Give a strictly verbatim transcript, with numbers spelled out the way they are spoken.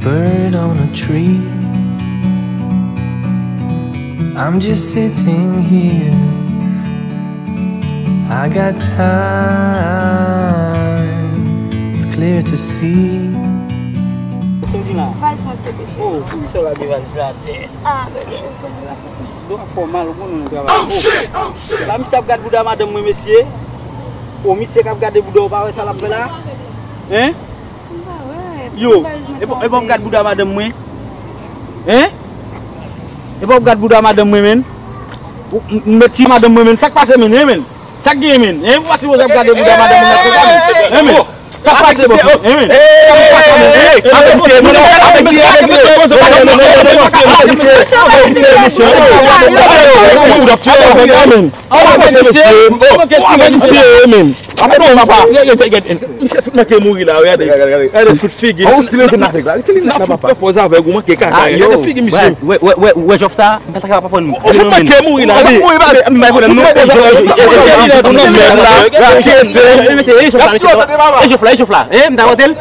Bird on a tree. I'm just sitting here. I got time. It's clear to see. Sa w di la? Valiz mwen te peche. Oh, pou misye lage valiz la atè. Ah, bebe, ou konn li la. Dwa fè w mal, ou konnen nou travay. Oh, shit! Oh, shit! La misye ap gad bouda madanm mwen, mesye. Oh, misye k ap gade bouda w, pa wè sa l ap fè la? Hein? Yo, e pa w gad bouda madanm mwen? Hein? E pa w gad bouda madanm mwen, menn? M met ti madanm mwen, menn. Sa k pase, menn? Hein, menn? Sa k genyen, menn? Hein? Ou pa sipoze ap gade bouda madanm mwen nan konsa, menn? Hein, menn? Sa k pase, bò? Hein, menn? Misye fout manke mouri la, gade. Gade, fout figi. Ou stil rete nan avèg la, wi, gade. Gade, fout pòz avèg ou, manke kaka. Gade figi misye. Wè, wè, wè, wè, jòf sa, m pa ta ka pa pran. Ou fout manke mouri la, wi. M pa konnen non. E jòf la, e jòf la, e jòf la. E, m ta vote l.